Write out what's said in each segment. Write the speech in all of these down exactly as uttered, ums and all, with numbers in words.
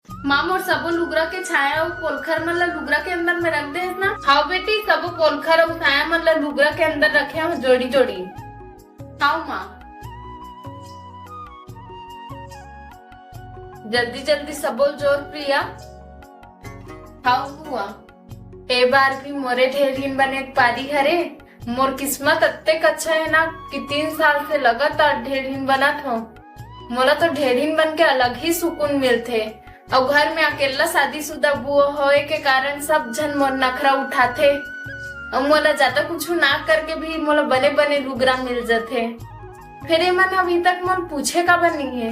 माँ, मोर सबो लुगरा के छाया अउ पोलखर मन ला लुगरा के अंदर में रख देस ना। हाव बेटी, सबो पोलखर अउ छाया मन ला लुगरा के अंदर रखे हव जोड़ी जोड़ी। हाव माँ, जल्दी जल्दी सबो जोर प्रिया। हाव बुआ, ए बार भी मोरे ढेढ़िन बने के पारी हरे। मोर किस्मत अत्तेक अच्छा हे ना कि तीन साल से लगातार ढेढ़िन बनत हव। मोला तो ढेढ़िन बन के अलग ही सुकून मिलथे। अउ घर में अकेल्ला शादीशुदा बुआ होए के कारण सब झन मोर नखरा उठाथे। अउ मोला ज्यादा कुछु ना करके भी मोला बने बने लुगरा मिल जथे। फेर एमन अभी तक मोर पूछे काबर नइ हे?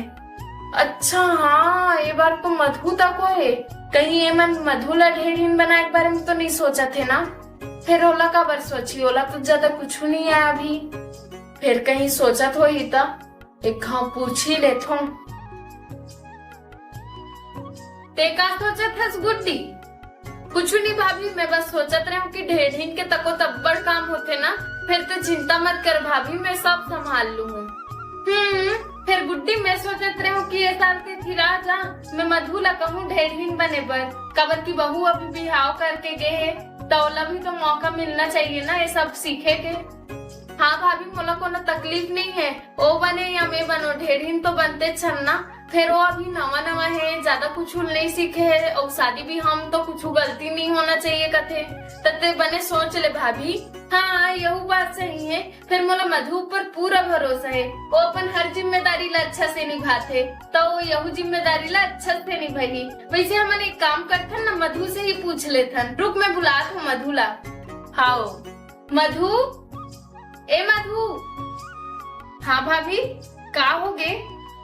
अच्छा हाँ, ए बार तो मधु तको हे। कहीं एमन मधु ला ढेढ़िन बनाए के बारे में तो नइ सोचत हे ना? फेर ओला काबर सोची, ओला तो ज्यादा कुछु नइ आय अभी। फेर कहीं सोचत होही त एक घाव पूछ ही लेथों। ते का सोचत हस गुड्डी? कुछु नइ भाभी, मैं बस सोचत रहेंव कि ढेढ़िन के तको तब्बड़ काम होथे ना। फेर ते चिंता मत कर भाभी, मैं सब संभाल लूहूँ। हम्म, फेर गुड्डी, मैं सोचत रहेंव कि ए साल ते थिरा जा, मैं मधु ला कहूँ ढेढ़िन बने बर, काबर कि बहू अभी बिहाव करके गे हे, त ओला भी तो मौका मिलना चाहिए ना ये सब सीखे के। हाँ भाभी, मोला कोनो तकलीफ नइ हे, ओ बने या मैं बनो, ढेढ़िन तो बनतेच हन ना। फेर ओ अभी नवा नवा हे, ज्यादा कुछु नइ सीखे हे, अउ शादी बिहाव म तो कुछु गलती नइ होना चाहिए कथे। त ते बने सोच ले भाभी। हाँ, यहू बात सही हे। फेर मोला मधु ऊपर पूरा भरोसा हे, ओ अपन हर जिम्मेदारी ला अच्छा से निभाथे, त ओ यहू जिम्मेदारी ला अच्छा से निभाही। वैसे हमन एक काम करथन ना, मधु से ही पूछ लेथन। रुक, मैं बुलात हूँ मधु ला। हाव मधु, ए मधु। हाँ भाभी, का हो गे?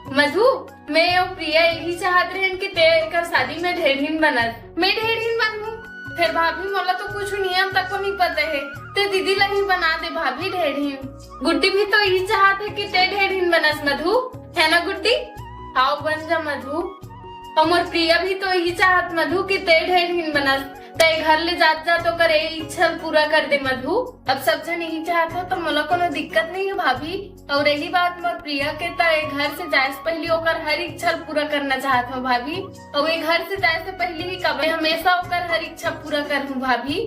मधु, मैं अउ प्रिया यही चाहत रहेन कि ते एकर शादी में ढेढ़िन बनस। मैं ढेढ़िन बनहूँ? फेर भाभी, मोला तो कुछु नियम तको नइ पता हे। ते दीदी ला ही बना दे भाभी ढेढ़िन। गुड्डी भी तो यही चाहत हे कि ते ढेढ़िन बनस मधु, हे ना गुड्डी? हाव, बन जा मधु। अउ मोर प्रिया भी तो यही चाहत मधु कि ते ढेढ़िन बनस। ते घर ले जात जात ओकर ए इच्छा ल पूरा कर दे मधु। अब सब झन यही चाहत हो त मोला कोनो दिक्कत नइ हे भाभी। अउ रही बात मोर प्रिया के, त ए घर से जाए से पहिली ओकर हर इच्छा ल पूरा करना चाहत हव भाभी। अउ ए घर से जाए से पहिली ही कब, मैं हमेशा ओकर हर इच्छा पूरा करहूँ भाभी।